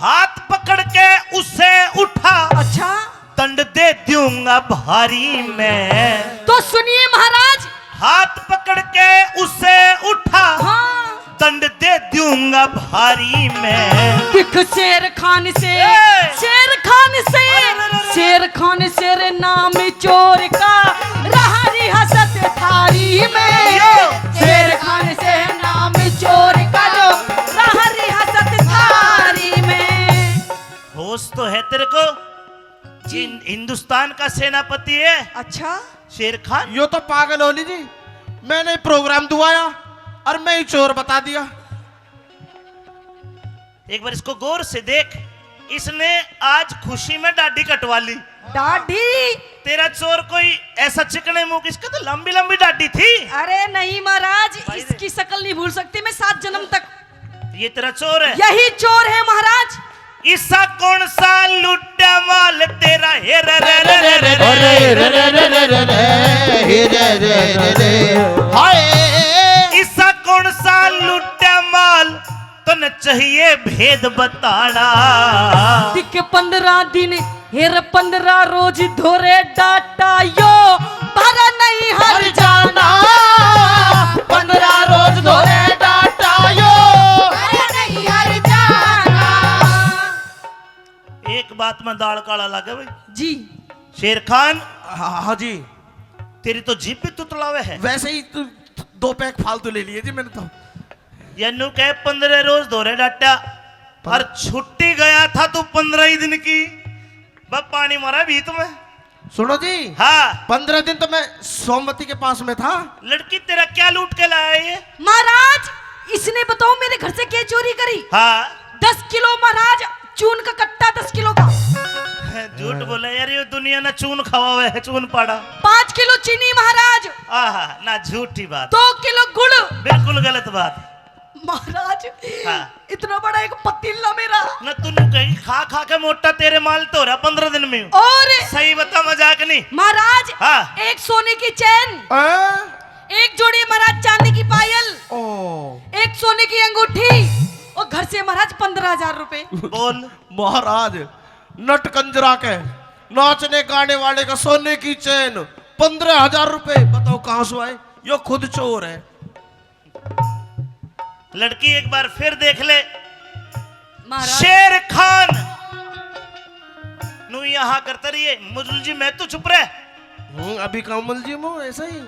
हाथ पकड़ के उसे उठा। अच्छा। दंड दे दूंगा भारी मैं। तो सुनिए महाराज। हाथ पकड़ के उसे उठा। हाँ। दंड दे दूंगा भारी मैं। दिख शेर खान से, ए! शेर खान से, अरे, अरे, अरे, अरे। शेर खान से रे नाम चोर का, रहा रियासत थारी में। यो। शेर खान से नाम चोर का जो, रहा रियासत थारी में। होश तो है तेरे को? जी। हिंदुस्तान का सेनापति है। अच्छा। शेर खान। यो तो पागल होली जी, मैंने प्रोग्राम दुआया और मैं ही चोर बता दिया। एक बार इसको गौर से देख, इसने आज खुशी में दाढ़ी कटवा ली। दाढ़ी? तेरा चोर कोई ऐसा चिकने मुंह, इसका तो लंबी लंबी दाढ़ी थी। अरे नहीं महाराज, इसकी शक्ल नहीं भूल सकती मैं सात जन्म तक। ये तेरा चोर है। यही चोर है महाराज। ईसा कौन सा लुट्टा माल तेरा, हे रे रे रे रे रे रे। अरे रे रे रे रे रे, हे रे रे रे रे, हाय। ईसा कौन सा लुट्टा माल, तन्ने चाहिए भेद बताना। दिख पन्द्रह दिन हेर पन्द्रह रोज धोरे डाटा यो, भरा नहीं हर जाना। पन्द्रह रोज धोरे डाटा यो, भरा नहीं हर जाना। एक बात में दाल काला लागे भाई। जी। शेर खान। हाँ, हाँ जी। तेरी तो जीभ भी तुतलावे है। वैसे ही तू दो पैक फालतू ले लिए जी मैंने तो। या न्यू कहे, पन्द्रह रोज धोरे डाटा, और छुट्टी गया था तू पन्द्रह ही दिन की। बस पानी मारा भीत में। सुनो जी। हाँ। पन्द्रह दिन तो मैं सोमवती के पास में था। लड़की, तेरा क्या लूट के लाया ये? महाराज, इसने बताओ मेरे घर से क्या चोरी करी? हाँ। दस किलो महाराज चून का कट्टा, दस किलो का। झूठ बोला यार, ये दुनिया ने चून खवावे है, चून पाड़ा। पाँच किलो चीनी महाराज। आहा, ना, झूठी बात। दो किलो गुड़। बिल्कुल गलत बात। महाराज, हाँ। इतना बड़ा एक पतीला मेरा। ना, तू न्यू कही, खा खा के मोटा, तेरे माल तो हो रहा पन्द्रह दिन में। और सही बता, मजाक नहीं। महाराज, हाँ। एक सोने की चैन, हाँ। एक जोड़ी महाराज चांदी की पायल, ओ। एक सोने की अंगूठी, और घर से महाराज पन्द्रह हजार रुपए। बोल। महाराज, नट कंजरा के, नाचने गाने वाले का सोने की चैन, पन्द्रह हजार रुपए, बताओ कहाँ से आए? यो खुद चोर है। लड़की, एक बार फिर देख ले। महाराज। शेर खान न्यू यहाँ करता रहिए। मुजल जी, मैं तो चुप रह। हूँ, अभी कमल जी, मैं ऐसा ही।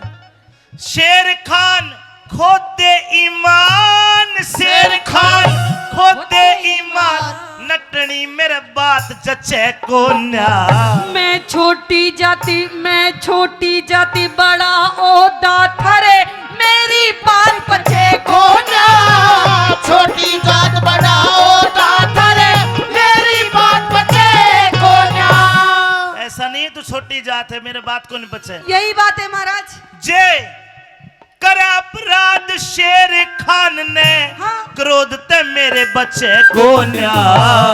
शेर खान, खोदे ईमान, शेर खान, खोदे ईमान, नटनी मेरे बात जचे कोन्या। मैं छोटी जाति, मैं छोटी जाति, बड़ा ओहदा थारे, मेरी बात पचे कोन्या। छोटी जात, बड़ा ओहदा थारे, मेरी बात पचे कोन्या। ऐसा नहीं है तू छोटी जात है, मेरे बात को नहीं पचे। यही बात है महाराज। जे करे अपराध शेर खान ने, हाँ। क्रोध ते मेरे बचे कोन्या।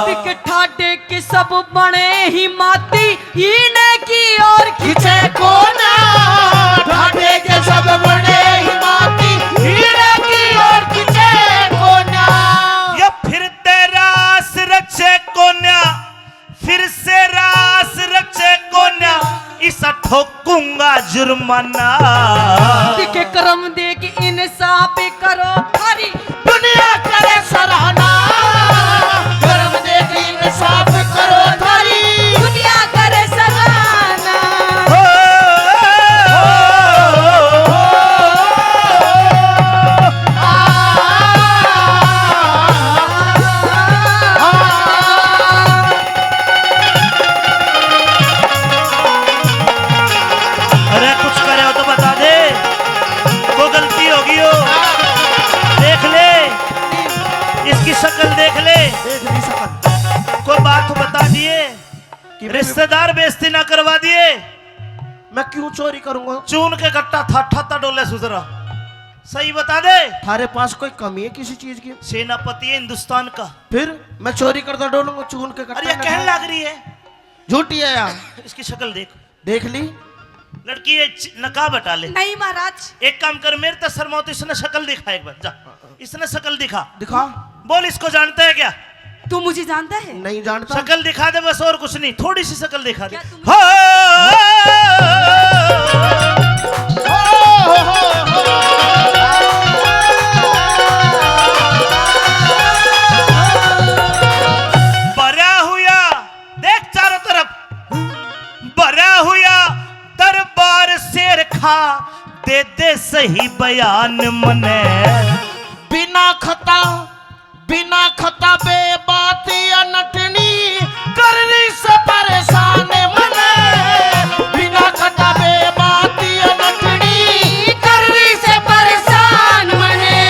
दिख ठाडे के सब बने ही माती, हीने की ओर खिंचे कोन्या। ठाडे के सब बने ही माती, हीने की ओर खिंचे कोन्या। या फिर ते रास रचे कोन्या। फिर से रास रचे कोन्या, इसा ठोकूंगा जुर्माना। के करम देख इंसाफ करो थारी, दुनिया करे सराहना। करम देख इंसाफ करो थारी, दुनिया करे सराहना। हो, हो, हो, हो। अरे कुछ करे हो तो बता दे, वो गलती होगी हो। देख ले, इसकी शक्ल देख ले। देख ली शक्ल। कोई बात तो बता दिए, कि मैं रिश्तेदार बेइज्जती ना करवा दिए। मैं क्यों चोरी करूंगा? चून के कट्टा था, ठाता डोले सुधरा। सही बता दे। थारे पास कोई कमी है किसी चीज की? सेनापति है हिंदुस्तान का। फिर मैं चोरी करता डोलूंगा चून के कट्टा अरे, ये ना कहने लग रही है। झूठी है यार। इसकी शक्ल देख। देख ली? लड़की, ये च-, नकाब हटा ले। नहीं महाराज। एक काम कर, मेरे तो शर्मा तो इसने शक्ल दिखा एक बार, जा। इसने शक्ल दिखा। दिखा। बोल, इसको जानता है क्या? तू मुझे जानता है? नहीं जानता। शक्ल दिखा दे बस, और कुछ नहीं, थोड़ी सी शक्ल दिखा दे। क्या तुम हाँ। भरा हुआ, देख चारों तरफ, भरा हुआ दरबार शेर खा, दे दे सही बयान मने। बिना खता, बिना खता बे बात या नटनी, कर रही से परेशान मने। बिना खता बे बात या नटनी, कर रही से परेशान मने।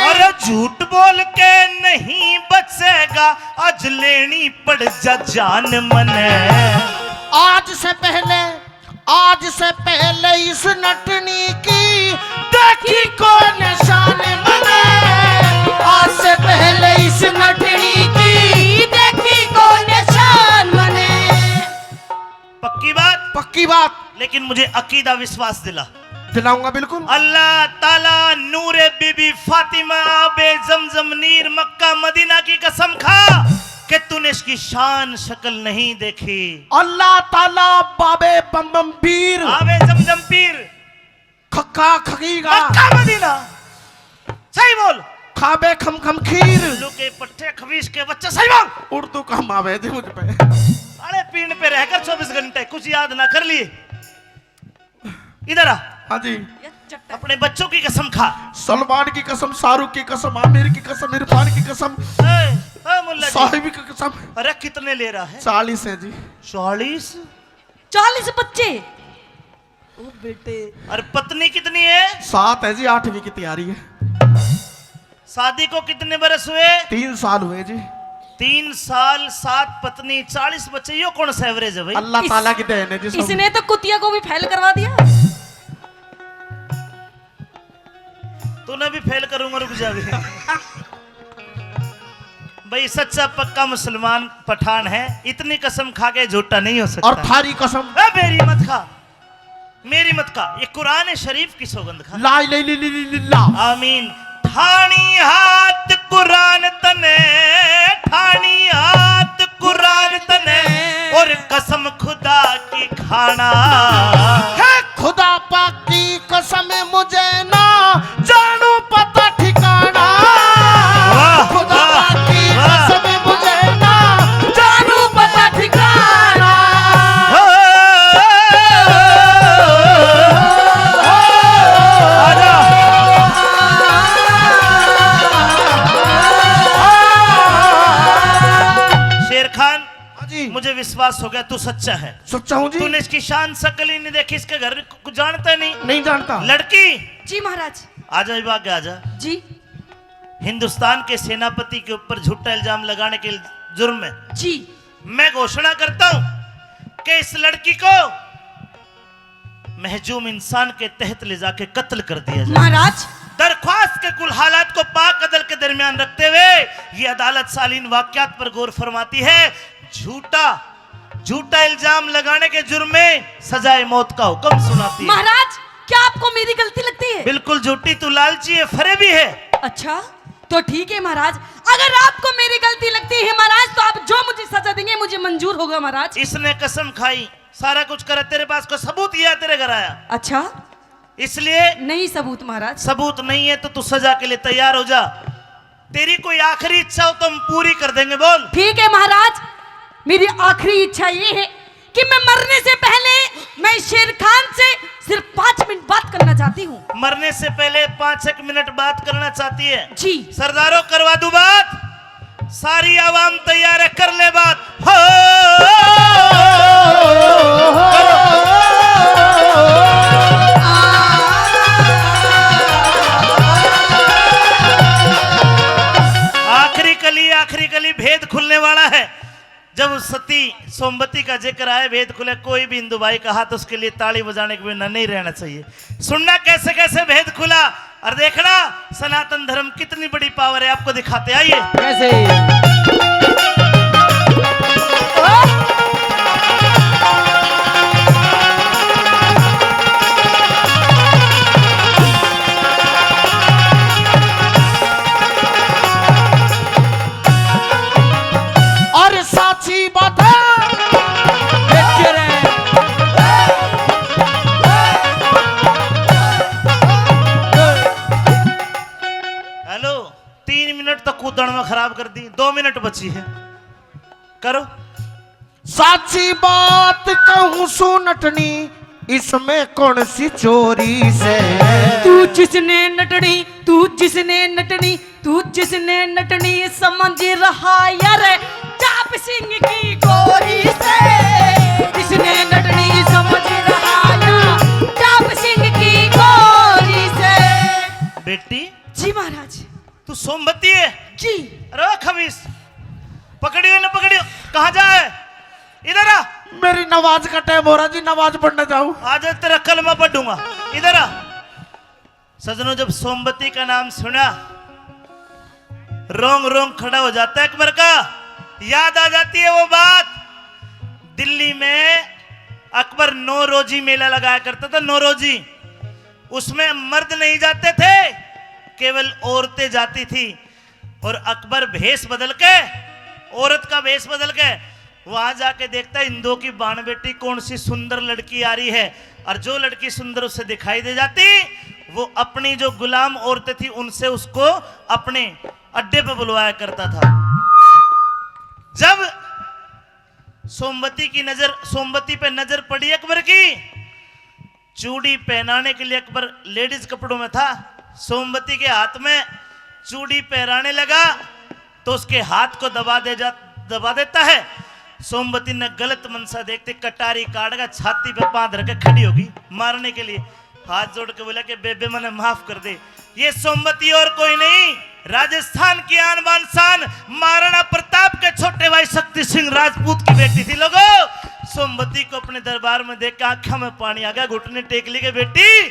अरे झूठ बोल के नहीं बचेगा, आज लेनी पड़ जा जान मने। आज से पहले, आज से पहले इस नटनी की देखी को निशान मने। आज से पहले इस नटनी की देखी को निशान मने। पक्की बात? पक्की बात। लेकिन मुझे अकीदा विश्वास दिला। दिलाऊंगा बिल्कुल। अल्लाह ताला नूरे बीबी फातिमा आबे जमजम नीर मक्का मदीना की कसम खा कि तूने इसकी शान शक्ल नहीं देखी। अल्लाह ताला बाबे बम बम पीर। आबे जमजम पीर। खक्का खकीगा। Mecca Medina. सही बोल। खाबे खम खम खीर। उल्लू के पट्टे खबीस के बच्चे, सही बोल। उर्दू कम आवे जी मुझ पे। अरे पीन पे रहकर चौबीस घंटे कुछ याद ना कर लिए। इधर आ। हाँ जी। ये चट्टा- अपने बच्चों की कसम खा। सलमान की कसम, शाहरुख की कसम, आमिर की कसम, इरफान की कसम, ए, ए, मुल्ला जी। साहिबी की कसम। अरे, कितने ले रहा है? चालीस है जी। चालीस? चालीस बच्चे? ओ बेटे। और पत्नी कितनी है? सात है जी, आठवीं की तैयारी है। शादी को कितने बरस हुए? तीन साल हुए जी। तीन साल, सात पत्नी, चालीस बच्चे, यो कौन सा एवरेज है भाई? अल्लाह इस-, ताला की देन है जी सब। इसने तो कुतिया को भी फेल करवा दिया। तूने भी फेल करूंगा, रुक जा अभी। भाई, सच्चा पक्का मुसलमान पठान है, इतनी कसम खा के झूठा नहीं हो सकता। और थारी कसम? ए, मेरी मत खा, मेरी मत खा, ये कुरान शरीफ की सौगंध खा। ला इलाहा इल्लल्लाह। आमीन। ठाणी हाथ कुरान तने, ठाणी हाथ कुरान तने, और कसम खुदा की खाना। हे खुदा पाक की कसम, मुझे ना जानू पता ठिकाना। वाह, खुदा वाह, पाक की वाह। कसम, मुझे ना जानू पता ठिकाना। हो, आजा। शेर खान, हाँ जी। मुझे विश्वास हो गया, तू सच्चा है। सच्चा हूँ जी। तूने इसकी शान शक्ल ही नहीं देखी, इसके घर को जानता नहीं। नहीं जानता। लड़की। जी महाराज। आजा, इब आगे आजा। जी। हिंदुस्तान के सेनापति के ऊपर झूठा इल्जाम लगाने के जुर्म में जी। मैं घोषणा करता हूँ कि इस लड़की को महजूम इंसान के तहत ले जाके कत्ल कर दिया जाए। महाराज। दरख्वास्त के कुल हालात को पाक अदल के दरमियान रखते हुए ये अदालत सालीन वाकयात पर गौर फरमाती है। झूठा, झूठा इल्जाम लगाने के जुर्म में सजाए मौत का हुक्म सुनाती है। महाराज, क्या आपको मेरी गलती लगती है? बिल्कुल झूठी, तू लालची है, फरेबी है। अच्छा, तो ठीक है महाराज, अगर आपको मेरी गलती लगती है महाराज, तो आप जो मुझे सजा देंगे, मुझे मंजूर होगा महाराज। इसने कसम खाई, सारा कुछ करे, तेरे पास कोई सबूत, ये तेरे घर आया। अच्छा। इसलिए नहीं सबूत महाराज। सबूत नहीं है तो तू सजा के लिए तैयार हो जा। तेरी कोई आखिरी इच्छा हो तो हम पूरी कर देंगे, बोल। ठीक है महाराज, मेरी आखिरी इच्छा ये है कि मैं मरने से पहले मैं शेर खान से सिर्फ पाँच मिनट बात करना चाहती हूँ। मरने से पहले पाँच एक मिनट बात करना चाहती है? जी। सरदारों, करवा दूं बात? सारी आवाम तैयार है, कर ले बात। हो। आखिरी कली, आखिरी कली, भेद खुलने वाला है। जब सती सोमवती का जिक्र आए, भेद खुले, कोई भी हिंदू भाई का हाथ उसके लिए ताली बजाने के बिना नहीं रहना चाहिए। सुनना कैसे कैसे भेद खुला और देखना सनातन धर्म कितनी बड़ी पावर है, आपको दिखाते, आइए। कैसे? और साची बात है। हेलो, तीन मिनट तो कूदण में खराब कर दी, दो मिनट बची है, करो। साची बात कहूँ सू नटनी, इसमें कौन सी चोरी से? तू जिसने नटनी, तू जिसने नटनी, तू जिसने नटनी समझ रहा यार, चाप सिंह की गोरी से। जिसने नटनी समझ रहा यार, चाप सिंह की गोरी से। बेटी। जी महाराज। तू सोमवती है? जी। अरे ओ खबीस, पकड़ियो ना पकड़ियो, कहाँ जाए? इधर आ। मेरी नमाज का टाइम हो रहा जी, नमाज पढ़ने जाऊं। आज तेरा कलमा पढ़ूंगा, इधर आ। सजनों, जब सोमवती का नाम सुना, रोंग रोंग खड़ा हो जाता है अकबर का। याद आ जाती है वो बात, दिल्ली में अकबर नौ रोजी मेला लगाया करता था, नौ रोजी। उसमें मर्द नहीं जाते थे, केवल औरतें जाती थी। और अकबर भेष बदल के, औरत का भेष बदल के वहां जाके देखता है, हिंदुओं की बाण बेटी कौन सी सुंदर लड़की आ रही है। और जो लड़की सुंदर उसे दिखाई दे जाती, वो अपनी जो गुलाम औरतें थी, उनसे उसको अपने अड्डे पे बुलवाया करता था। जब सोमवती की नजर, सोमवती पे नजर पड़ी अकबर की, चूड़ी पहनाने के लिए अकबर लेडीज कपड़ों में था। सोमवती के हाथ में चूड़ी पहराने लगा तो उसके हाथ को दबा दे जा दबा देता है। सोमवती ने गलत मनसा देखते कटारी काट का छाती पे पाँव धर के खड़ी होगी मारने के लिए। हाथ जोड़ के बोला कि बेबे, मने माफ कर दे। ये सोमवती और कोई नहीं, राजस्थान की आन बान शान महाराणा प्रताप के छोटे भाई शक्ति सिंह राजपूत की बेटी थी। लोगो, सोमवती को अपने दरबार में देख के आंखों में पानी आ गया, घुटने टेक लिए, बेटी,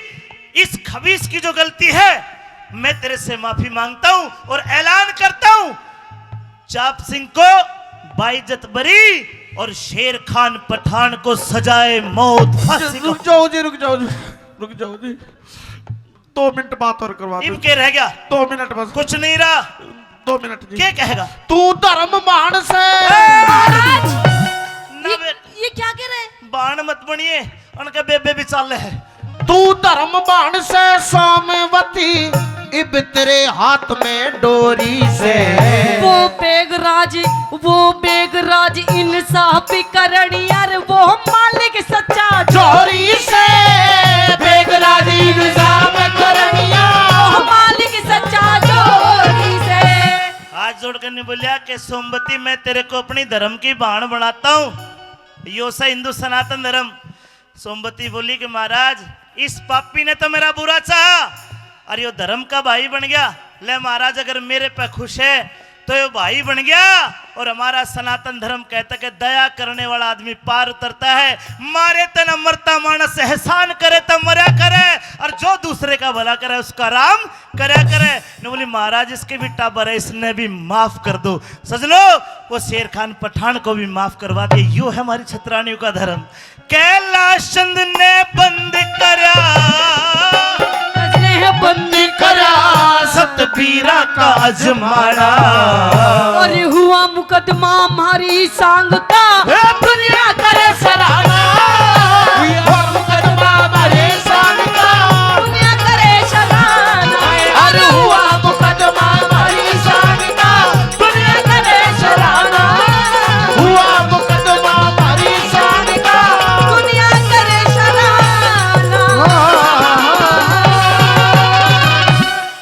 इस खबीस की जो गलती है, मैं तेरे से माफी मांगता हूं और ऐलान करता हूं, चाप सिंह को बाइज्जत बरी और शेर खान पठान को सजाए मौत, फांसी का। रुक जाओ जी, रुक जाओ जी, रुक जाओ जी। दो मिनट बात और करवा दो। इब के रह गया? दो मिनट बस। कुछ नहीं रहा। दो मिनट जी। के कहेगा? तू धर्म बाण से। ए! ना ये, बे- ये क्या कह रहे हैं? बाण मत बनिए, उनके बेबे भी चाले है। तू धर्म बाण से सोमवती, इब तेरे हाथ में डोरी से। वो बेगराज, वो बेगराज इंसाफ करणी यार, वो मालिक सच्चा जोरी से। बेगराज इंसाफ करणिया। वो मालिक सच्चा जोरी से। हाथ जोड़ कर नहीं बोलिया कि सोमवती, मैं तेरे को अपनी धर्म की बाण बनाता हूँ, यो सा हिंदू सनातन धर्म। सोमवती बोली कि महाराज, इस पापी ने तो मेरा बुरा चाहा और यो धर्म का भाई बन गया। ले महाराज, अगर मेरे पे खुश है तो यो भाई बन गया। और हमारा सनातन धर्म कहता है कि दया करने वाला आदमी पार उतरता है। मारे ते ना मरता मानस, एहसान करे तो मरा करे, और जो दूसरे का भला करे उसका राम करया करे। ने बोली, महाराज, इसके भी टाबर है, इसने भी माफ कर दो। सजनो, वो शेर खान पठान को भी माफ करवा दे। यो है हमारी छतरानियों का धर्म। कैलाश चंद ने बंद करया, ने बंद करया सतबीरा का अजमाड़ा। और हुआ मुकदमा म्हारी सांग का, हे